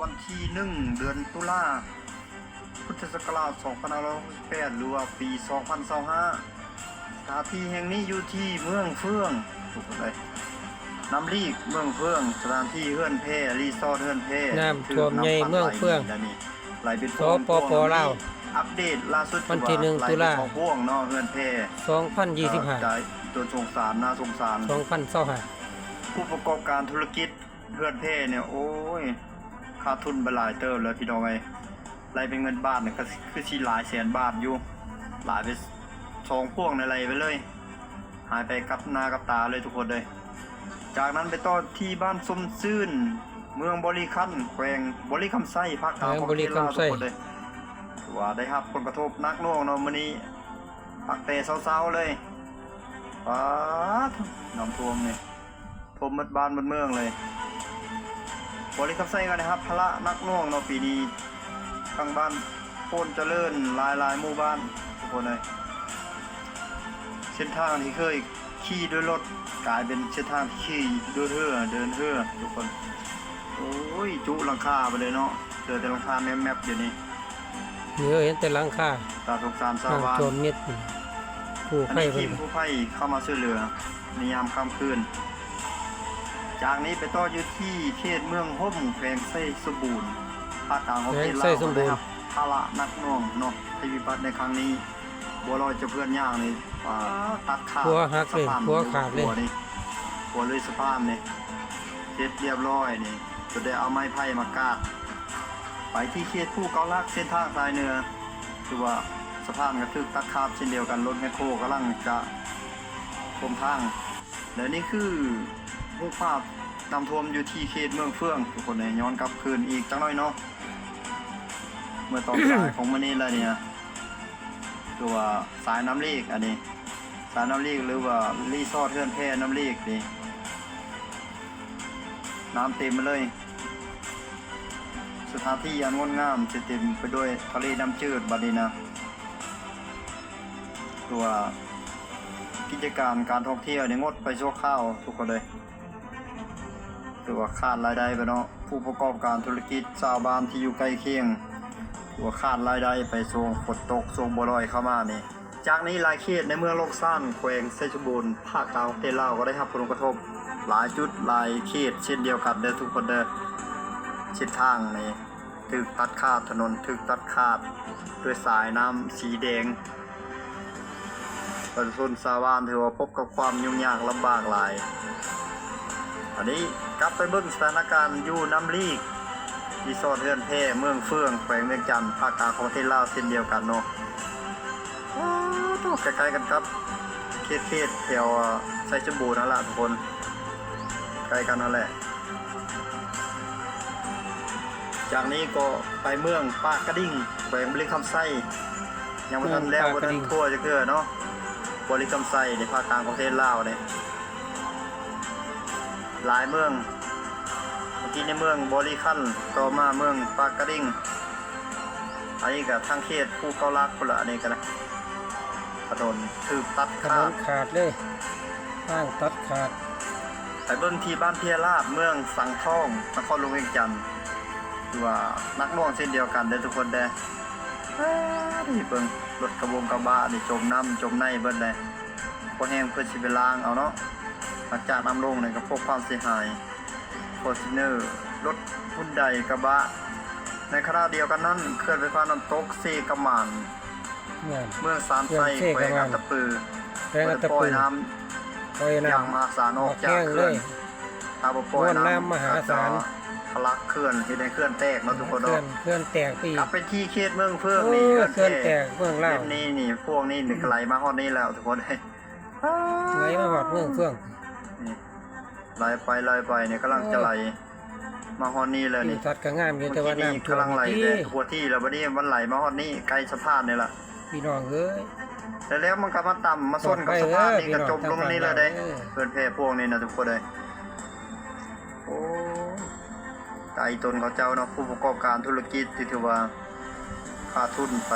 ວັນທີໜຶ່ງ ເດືອນຕຸລາ ພຸດທະສັກກະລາດ ສອງພັນຫ້າຮ້ອຍຫົກສິບແປດ ຫຼືວ່າປີສອງພັນຊາວຫ້າ ສະຖານທີ່ແຫ່ງນີ້ຢູ່ທີ່ເມືອງເຟືອງ ທຸກຄົນເອີຍ ນ້ຳລີກເມືອງເຟືອງ ສະຖານທີ່ເຮືອນແພ ຣີສອດເຮືອນແພ ນ້ຳຖ້ວມໃຫຍ່ເມືອງເຟືອງ ຖືກນ້ຳພັດໄຫຼໜີແລ້ວນີ້ ໄຫຼເປັນຟອງ ສປປ ລາວ ອັບເດດລ່າສຸດ ວັນທີໜຶ່ງ ຖືວ່າ ຕຸລາ ຫຼາຍເປັນຟອງເນາະ ເຮືອນແພ ສອງພັນຊາວຫ້າ ເອີ ຈາກຕົ້ນສົງສານ ນາສົງສານ ສອງພັນຊາວຫ້າ ຜູ້ປະກອບການທຸລະກິດ ເຮືອນແພນີ້ ໂອ້ຍ ຂາດທຶນໄປຫຼາຍເຕີບແລ້ວພີ່ນ້ອງເອີຍ ໄລ່ເປັນເງິນບາດນີ້ກໍຄືຊິຫຼາຍແສນບາດຢູ່ ຫຼາຍໄປສອງພວງໄລ່ໄປເລີຍ ຫາຍໄປກັບໜ້າກັບຕາເລີຍທຸກຄົນເອີຍ. ຈາກນັ້ນໄປຕໍ່ທີ່ບ້ານຊົມຊື່ນ ເມືອງບໍລິຄັນ ແຂວງບໍລິຄຳໄຊ ພາກກາງຂອງປະເທດລາວທຸກຄົນເອີຍ ຖືວ່າໄດ້ຮັບຜົນກະທົບໜັກໜ່ວງເນາະ ມື້ນີ້ ຕັ້ງແຕ່ເຊົ້າໆເລີຍ ປາດ ນ້ຳຖ້ວມນີ້ ຖ້ວມໝົດບ້ານໝົດເມືອງເລີຍ. ບໍລິຄຳໄຊກໍໄດ້ຮັບພາລະໜັກໜ່ວງເນາະປີນີ້ ທັງບ້ານໂພນຈະເລີນ ຫຼາຍໆໝູ່ບ້ານທຸກຄົນເອີຍ ເສັ້ນທາງທີ່ເຄີຍຂີ່ດ້ວຍລົດ ກາຍເປັນເສັ້ນທາງທີ່ຂີ່ດ້ວຍເຮືອ ເດີນເຮືອທຸກຄົນ ໂອ້ຍ ຈຸຫຼັງຄາໄປເລີຍເນາະ ເຫຼືອແຕ່ຫຼັງຄາແມບໆຢູ່ນີ້. ເອີ ເຫັນແຕ່ຫຼັງຄາ ຕາສົງສານຊາວບ້ານ ນ້ຳຖ້ວມມິດ ກູ້ໄພ ອັນນີ້ທີມກູ້ໄພເຂົ້າມາຊ່ວຍເຫຼືອໃນຍາມຄ່ຳຄືນ. ຈາກນີ້ໄປຕໍ່ຢູ່ທີ່ເຂດເມືອງຫົມ ແຂວງໄຊສົມບູນ ພາກກາງຂອງປະເທດລາວ ກໍໄດ້ຮັບພາລະໜັກໜ່ວງເນາະ ໄພພິບັດໃນຄັ້ງນີ້ ບົວລອຍຈະເພື່ອນຍ່າງນີ້ ປາດ ຕັດຂາດ ຫົວຫັກເລີຍ ສະພານ ຫົວຂາດເລີຍ ຫົວເລີຍສະພານນີ້ ເສັດລຽບລ້ອຍນີ້ ຈົນໄດ້ເອົາໄມ້ໄຜ່ມາກາດ. ໄປທີ່ເຂດພູເກົ້າຫຼັກ ເສັ້ນທາງສາຍເໜືອ ຖືວ່າສະພານກໍຖືກຕັດຂາດເຊັ່ນດຽວກັນ ລົດແມັກໂຄກຳລັງຈະຖ້ວມທາງ ແລະ ນີ້ຄືຮູບພາບນ້ຳຖ້ວມຢູ່ທີ່ເຂດເມືອງເຟືອງ ທຸກຄົນເອີຍ ຍ້ອນກັບຄືນອີກຈັກໜ້ອຍເນາະ ເມື່ອຕອນສາຍຂອງມື້ນີ້ແລ້ວນີ້ນະ ຄືວ່າສາຍນ້ຳລີກ ອັນນີ້ສາຍນ້ຳລີກ ຫຼືວ່າຣີສອດເຮືອນແພນ້ຳລີກນີ້ ນ້ຳເຕັມມາເລີຍ ສະຖານທີ່ອັນງົດງາມຈະເຕັມໄປດ້ວຍທະເລນ້ຳຈືດບັດນີ້ນະ ຄືວ່າກິດຈະການການທ່ອງທ່ຽວນີ້ງົດໄປຊົ່ວຄາວທຸກຄົນເລີຍ ຄືວ່າຂາດລາຍໄດ້ໄປເນາະ ຜູ້ປະກອບການທຸລະກິດ ຊາວບ້ານທີ່ຢູ່ໃກ້ຄຽງ ຖືວ່າຂາດລາຍໄດ້ໄປຊ່ວງຝົນຕົກ ຊ່ວງບົວລອຍເຂົ້າມານີ້. ຈາກນີ້ຫຼາຍເຂດໃນເມືອງລ່ອງຊານ ແຂວງໄຊສົມບູນ ພາກກາງຂອງປະເທດລາວ ກໍໄດ້ຮັບຜົນກະທົບຫຼາຍຈຸດຫຼາຍເຂດເຊັ່ນດຽວກັນເດີທຸກຄົນເດີ ເສັ້ນທາງນີ້ຖືກຕັດຂາດ ຖະໜົນຖືກຕັດຂາດດ້ວຍສາຍນ້ຳສີແດງ ປະຊາຊົນຊາວບ້ານຖືວ່າພົບກັບຄວາມຫຍຸ້ງຍາກລຳບາກຫຼາຍ. ອັນນີ້ກັບໄປເບິ່ງສະຖານະການຢູ່ນ້ຳລີກ ຣີສອດເຮືອນແພ ເມືອງເຟືອງ ແຂວງວຽງຈັນ ພາກກາງຂອງປະເທດລາວເຊັ່ນດຽວກັນເນາະ ໂອ້ ໃກ້ໆກັນກັບເຂດ ເຂດແຖວໄຊສົມບູນຫັ້ນລະທຸກຄົນ ໃກ້ກັນຫັ້ນແຫຼະ. ຈາກນີ້ກໍໄປເມືອງປາກກະດິງ ແຂວງບໍລິຄຳໄຊ ຍັງບໍ່ທັນແລ້ວ ບໍ່ທັນທົ່ວຈັກເທື່ອເນາະ ບໍລິຄຳໄຊໃນພາກກາງຂອງປະເທດລາວນີ້ ຫຼາຍເມືອງ ເມື່ອກີ້ໃນເມືອງບໍລິຄັນ ຕໍ່ມາເມືອງປາກກະດິງ ອັນນີ້ກໍທາງເຂດພູເກົ້າຫຼັກພຸ້ນລະ ອັນນີ້ກໍໄດ້ ຖະໜົນຖືກຕັດຂາດ ຂາດເລີຍ ທາງຕັດຂາດ. ໄປເບິ່ງທີ່ບ້ານເພຍລາດ ເມືອງສັງທອງ ນະຄອນຫຼວງວຽງຈັນ ຖືວ່າໜັກໜ່ວງເຊັ່ນດຽວກັນເດີທຸກຄົນເດີ ເບິ່ງລົດກະບົງກະບະນີ້ຈົມນ້ຳຈົມໃນເບິດເລີຍ ພໍແຮງເພິ່ນຊິໄປລ້າງເອົາເນາະ ຫຼັງຈາກນ້ຳລົງນີ້ກໍພົບຄວາມເສຍຫາຍ ຟໍຈູນເນີ ລົດຮຸນໄດ ກະບະ. ໃນຂະນະດຽວກັນນັ້ນ ເຂື່ອນໄຟຟ້ານ້ຳຕົກເຊກະໝານ ເມືອງຊານໄຊ ແຂວງອັດຕະປື ເພິ່ນໄດ້ປ່ອຍນ້ຳຢ່າງມະຫາສານອອກຈາກເຂື່ອນ ຖ້າບໍ່ປ່ອຍນ້ຳ ນ້ຳມະຫາສານ ກໍຈະທະລັກເຂື່ອນ ເຮັດໃຫ້ເຂື່ອນແຕກເນາະທຸກຄົນເນາະ ເຂື່ອນແຕກ ກະເປັນທີ່ເຂດເມືອງເຟືອງນີ້ ເຂື່ອນແຕກເມືອງລາວ ນີ້ ພວກນີ້ກໍໄຫຼມາຮອດນີ້ແລ້ວທຸກຄົນ ໄຫຼມາຮອດເມືອງເຟືອງ ນີ້ ໄຫຼໄປໄຫຼໄປນີ້ ກຳລັງຈະໄຫຼມາຮອດນີ້ແລ້ວນີ້ ທິວທັດກໍງາມຢູ່ ແຕ່ວ່ານ້ຳຖ້ວມກຳລັງໄຫຼແຕ່ຫົວທີ ແລ້ວບັດນີ້ມັນໄຫຼມາຮອດນີ້ ໃກ້ສະພານນີ້ລະ ພີ່ນ້ອງເອີຍ ແລ້ວມັນກໍມາຕຳມາຊົນກັບສະພານນີ້ ກໍຈົມລົງນີ້ແລ້ວເດ້ ເຮືອນແພພວກນີ້ນະທຸກຄົນເອີຍ ໂອ້ຍ ຕາຍຕົນເຂົາເຈົ້າເນາະ ຜູ້ປະກອບການທຸລະກິດທີ່ຖືວ່າຂາດທຶນໄປ